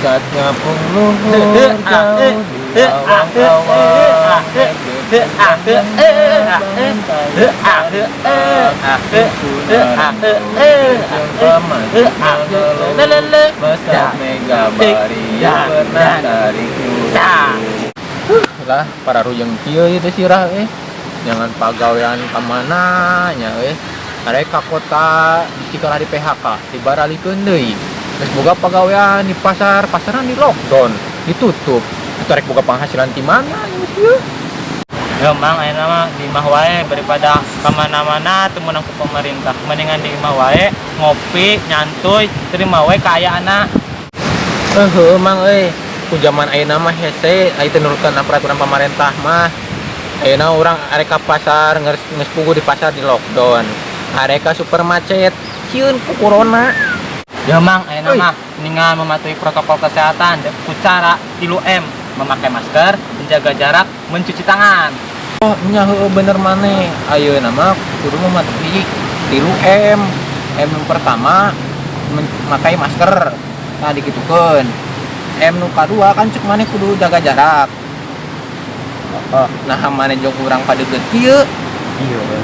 Saat ngapung luhur jauh di awang-awang. Lah para rujeng kieu ieu teh sirah euy. Jangan pagawean ka mana nya euy. Arek ka kota bisi kalah di PHK, dibaralikeun deui. Geus boga pagawean di pasar, pasaran di lockdown, ditutup. Itu arek boga penghasilan ti mana geus kieu? Ya Mang, ayeuna mah di imah wae daripada ka mana-mana teu meunang ku pemerintah. Mendingan di imah wae, ngopi, nyantuy, terima wae kaayaanna. Heuh Mang euy, ku zaman ayeuna mah hese aya teu nurutkeun peraturan pemerintah mah. Ayeuna urang arek ka pasar geus geus puguh di pasar di lockdown. Arek ka supermarket sieun ku corona. Ya Mang, ayeuna Euy. mah mendingan mematuhi protokol kesehatan ku cara 3M, memakai masker, menjaga jarak, mencuci tangan. Oh, nya heueuh bener maneh. Ayeuna mah kudu mematuhi 3M. M nu pertama memakai masker. Nah dikitukeun. M nu kadua kan cek maneh kudu jaga jarak. Nah maneh jeung urang padeukeut kieu.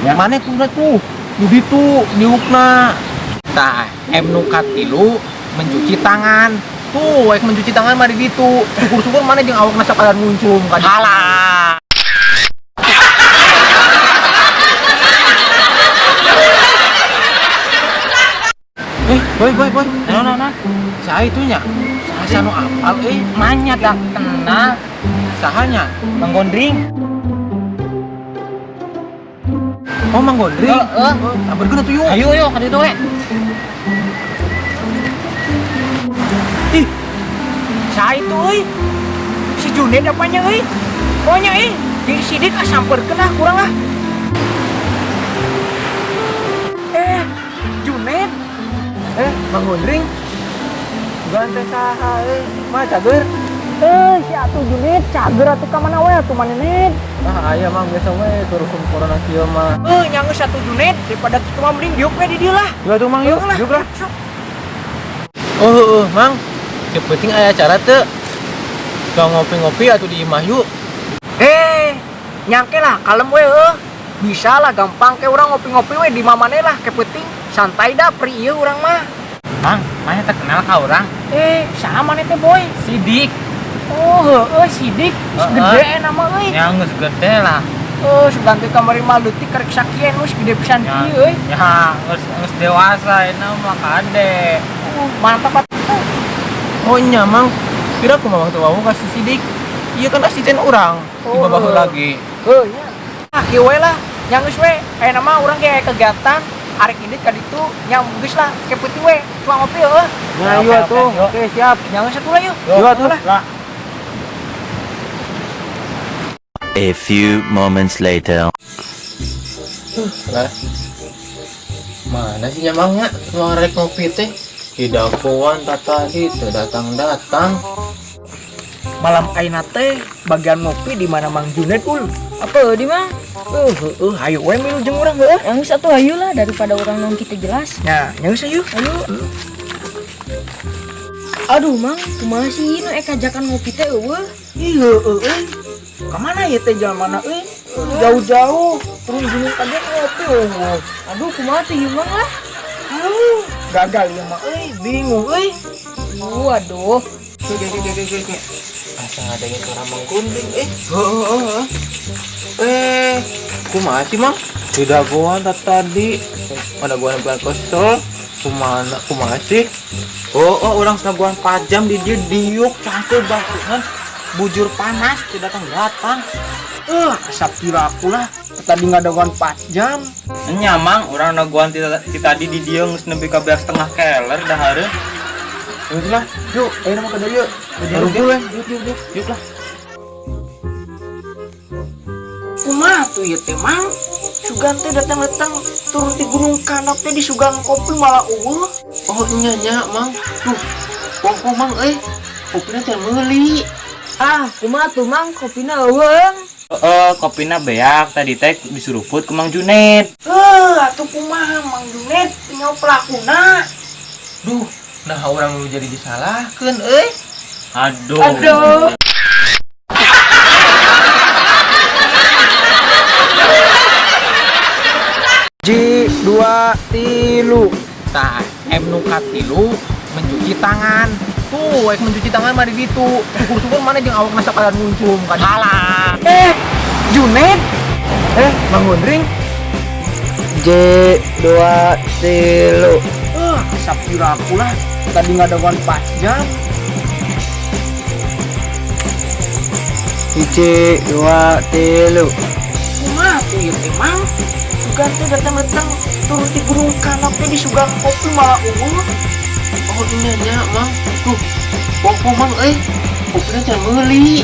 Iya. Maneh kudu tuh di ditu diukna. Tah, M nu katilu mencuci tangan. Tuh, ek mencuci tangan mah di ditu. Syukur-syukur maneh jeung awakna sakadar nguncum ka ditu. Halah. Eh, boy, boy, boy. Nah, nah, nah. Saha itu nya? Saha nu apal euy? Manya dah kenal. Sahanya? Mang Gondring. Oh, Mang Gondring. Heeh. Oh, sampeurkeun atuh yuk. Ayo, ayo ka ditu we. Ih, Saha itu euy? Si Junet apanya euy? Pokoknya euy, di sidik ah sampeurkeun ah kurang ah. Eh, Junet. Eh, Mang Gondring. Bukan teh saha euy? Mah cager. Eh, si atuh Junet cager atuh ka mana we atuh maneh Net? Ah, aya Mang biasa we turusum corona kieu mah. Eh, nya geus atuh Junet daripada kitu mah mending diuk we di dieu lah. Yuk atuh Mang yuk, Lah, yuk lah. Sok. Oh, heueuh, Mang. Yang penting aya acara teu. Tong ngopi-ngopi atuh di imah yuk. Eh, nyangke lah kalem we heuh. Bisa lah gampang ke urang ngopi-ngopi we di mamane lah ke penting santai dah pri ieu urang mah. Mang, mana terkenal ka urang? Eh, saha maneh teh boy? Sidik. Oh, heueuh Sidik. Geus Heeh. gede nama euy. Ya geus gede lah. Oh, sugan teh kamari mah leutik karek sakieu geus gede pisan Ya, kieu euy. ya geus geus dewasa ini mah kade. Oh, mantap atuh. Oh nya Mang. Kira kumaha Mang teu wawuh ka si Sidik. Ieu kan asisten urang. Di Oh. bawah lagi. Heuh nya. Ah, kieu we lah. Nya geus we. Ayeuna mah urang ge aya kegiatan arek indit ka ditu nya geus lah ke peuting we. Cuma ngopi heueuh. Nah, Oke, yuk oke, atuh. yuk. Oke, siap. Nya geus atuh lah yuk. Yuk atuh lah. Lah. A few moments later. Lah. Mana sih nyamangnya? Mau rek ngopi teh. Tidak kuan tadi teu datang-datang. Malam ayeuna teh bagian ngopi di mana Mang Junet ul. Apa di mah? Heuh, hayu we milu jeung urang heueuh. Yang satu hayu lah daripada orang nong kita jelas. Nah, nya geus hayu. Ayo. Aduh mang, kumaha sih nu ek ajakan ngopi teh eueuh? Ih, heueuh euy. Ka mana ieu teh jalan mana euy? Jauh-jauh turun gunung kaget ngopi eueuh. Aduh kumaha tuh ieu mang lah. Aduh, gagal ieu mah euy, bingung euy. Waduh. Oke, oke, oke, oke, oke. Asa ngadengin suara Mang Gondring eh. Heeh, heeh, heeh. Eh, kumaha sih Mang? Tidak gua tadi. Ada gua bukan kesel. Kumaha kumaha sih? Oh, oh orang senaguan 4 jam di dia diuk cangkul batuhan bujur panas tidak datang datang. Asap kira aku lah. Tadi ngadaguan 4 jam. Nya Mang, urang naguan ti tadi di dieu geus nepi ka beak setengah keler dahareun. Yuk lah, yuk, ayo nama ke yuk. Baru gue, yuk, yuk, yuk, yuk lah. Kumaha tuh ieu teh Mang? Sugan teh datang-datang turun di gunung kanap teh di sugan kopi malah eueuh. Oh nya nya Mang, tuh, pongko Mang euy, kopina teh meuli. Ah, kumaha tuh mang kopina eueuh. Heeh, kopina beak tadi teh disuruput ku Mang Junet. Heuh, atuh kumaha Mang Junet tinggal pelakuna. Duh, nah orang lu jadi disalahkeun euy. Aduh. Aduh. Ji dua tilu. Tah, M nu katilu mencuci tangan. Tuh, ek mencuci tangan mah di ditu. Syukur-syukur mana jeung awakna sakadan muncum ka ditu. Halah. Eh, Junet. Eh, Mang Gundring. J dua tilu. Eh, asap aku lah. Tadi ngadaguan 4 jam. Hiji dua tilu. Kumaha tuh ieu teh, Mang? Sugan teh datang-datang turun di gunung kanap teh disuguhan kopi malah euweuh. Oh, iya nya, Mang. Tuh, popo Mang euy. Kopina can meuli.